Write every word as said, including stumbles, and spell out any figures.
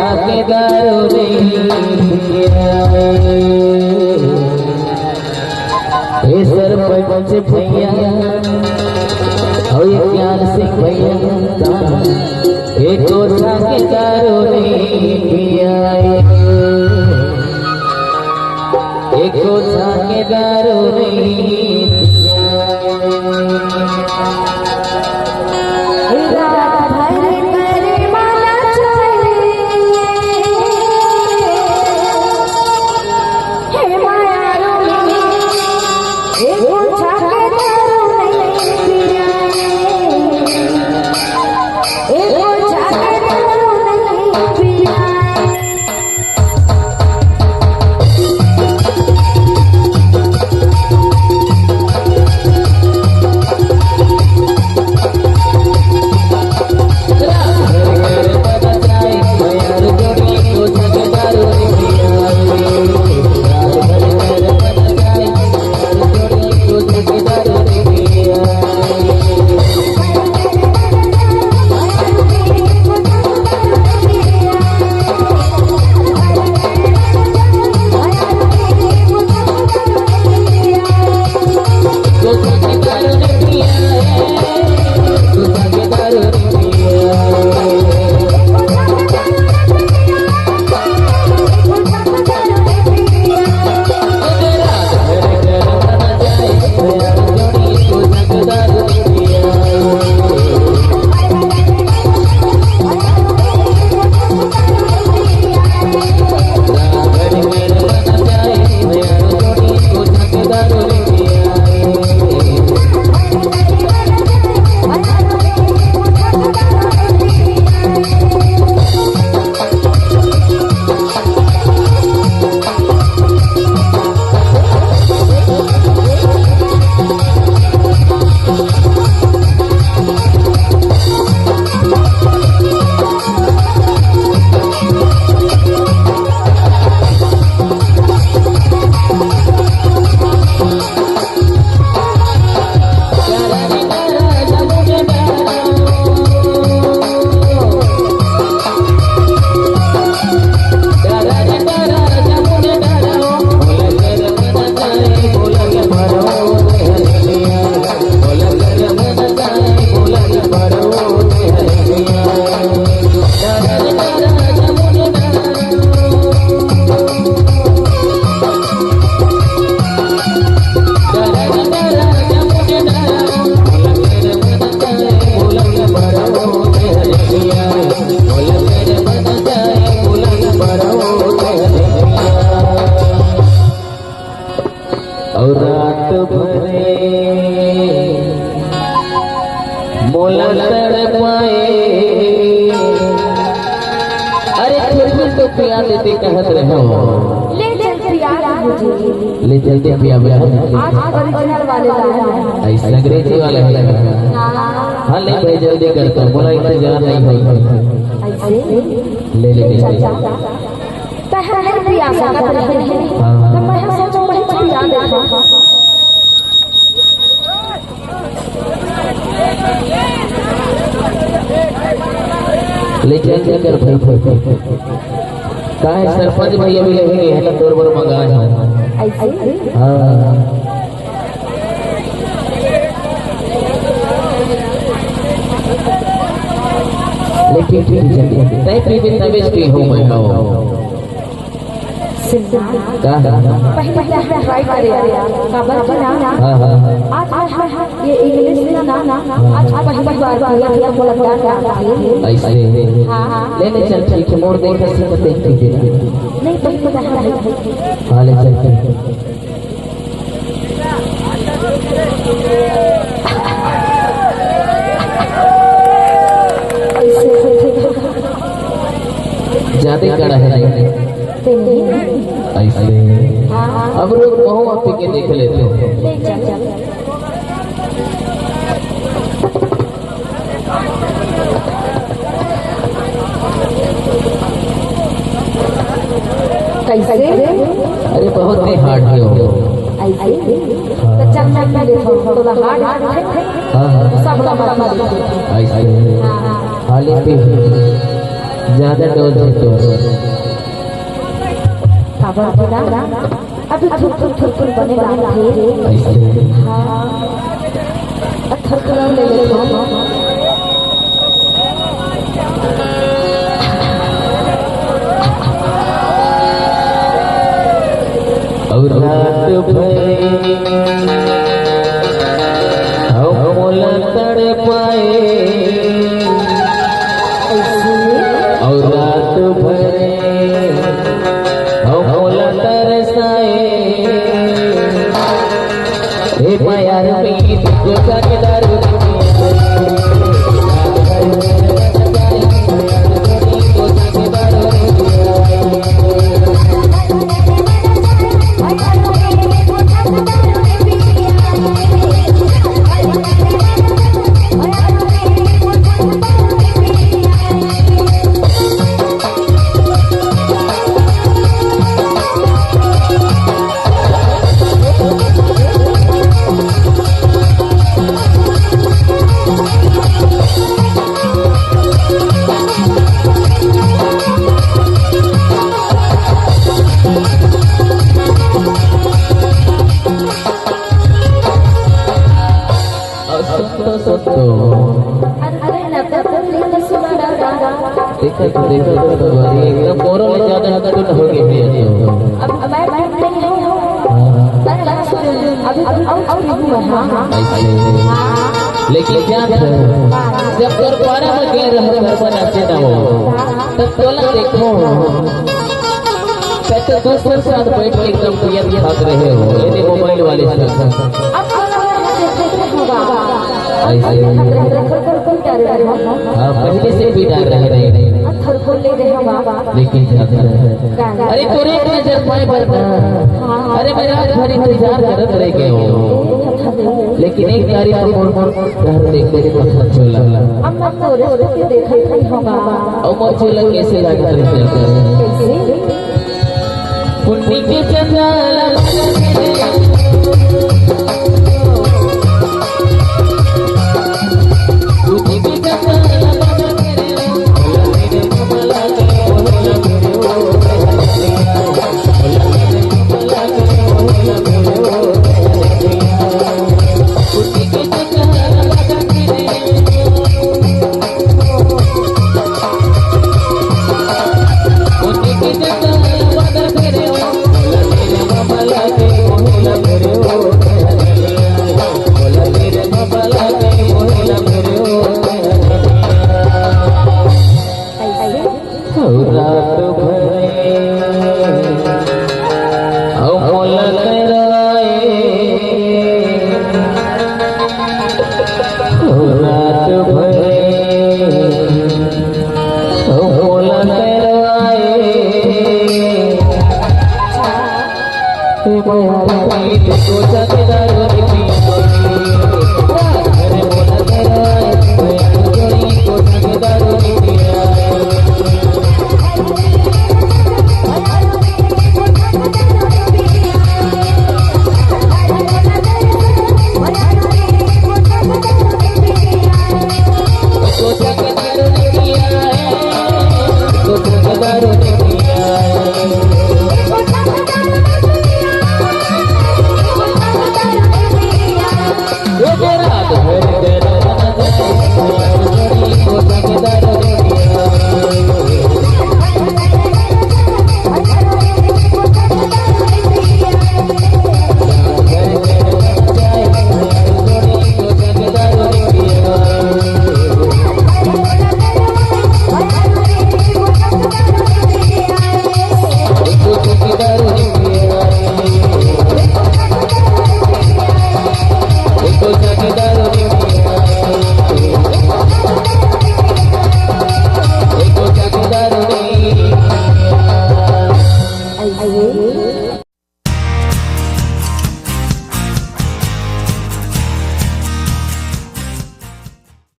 के दारू नहीं पिया। हे सरपंच भैया, अउ ये ज्ञान सिंह भैया, एको छाके दारू नहीं पिया, एको छाके दारू नहीं पिया। रात भर करे माला चले, हे माया रो, एको छाके दारू नहीं पिया, एको छाके दारू नहीं पिया। अउ रात भरे मोला तड़पाए। अरे, फिर भी तो पिया देते कहत रहे हो। ले चल पिया दे मुझे। ले चलते पिया बेटा। आज original वाले लाए हैं। ऐसा अंग्रेजी वाला है। हाँ। हाँ, ले भाई, जल्दी करता हूँ, मोला इंतजार नहीं होता। ऐसे? ले, ले, ले, ले। चाचा, तैं ह नहीं पिया सकत रहे। हाँ। त मैं ह सोचों, मैं पिया देथों। ले चल, चल कर भाई, भाई, भाई। का हे, सरपंच भैया भी लेके गए हैं ना, तोर बर मंगाए हैं। ऐसे? हाँ। लेकिन ठीक है, तैं पीबे तबे पीहूँ मैं, हाँ। सुन ना। का? पहले तो हम try करे, काबर कि ना, हाँ, हाँ, हाँ। आज मैं ह ये English में ना, आज पहली बार बोलत हँव, त मोला डर लागथे। ऐसे? हाँ, हाँ। ले, ले, चल, ठीक है, मोर देख के सीख देख, ठीक है। नहीं, पहले तो हम हाँ, ले, चल, ठीक है। ज्यादा कड़ा है नहीं। ऐसे। अब रुक, महूँ पी के देख लेथों। कैसे? अरे, बहुत ही hard है वो। ऐसे? हाँ। तो चल, मैं पी लेथों, थोड़ा hard, hard है। हाँ, हाँ। सब ला मत पी। ऐसे। हाँ, हाँ। हाली पी। ज्यादा डोज है तो। काबर के ना, अभी थुर थुर थुर थुर बने लागथे। ऐसे। हाँ। अब थुर थुर ले ले हम। अउ रात भर हम मोला तड़पाए, अउ रात भर हम मोला तरसाए। हे माया रे, तुझको जाके दारू अउ सुन तो, सुन तो। अरे, अरे, नब्बे रुपये का सुना दादा। देखो तो, देखो तो, अरे, एकदम मोरो ले ज्यादा हद टुन हो गई भैया तो। अब मैं ठीक नहीं हूँ। हाँ। अरे, अभी तो आउट हुई हूँ, हाँ। ऐसे। हाँ। लेकिन क्या था, जब दरबारा में गए रहो, घर पर नाचे ना हो, तब तोला देखो। तब तो दोस्तों के साथ बैठ के एकदम बियर खात रहे हो, ये मोबाइल वाले से। अब तो लगा है, देखो, देखो, होगा। ऐसे। अब तो लगा है, देखो, देखो, देखो, क्या रे, हाँ, पहले से भी डर रहे रहे। अब थोड़ा खोल ले रहे हो, बाबा। लेकिन क्या था? अरे, तोरे एक नजर पाए बरना। हाँ, हाँ। अरे, मैं रात भर इंतजार करत रह गए हो। लेकिन एक तारीफ तो मोर, मोर डहर देख के पत्थर चोला। अब मैं तोरे से देखे ही होगा। और मोर चोला कैसे लागत रहे? कैसे? पुन्नी के चंदा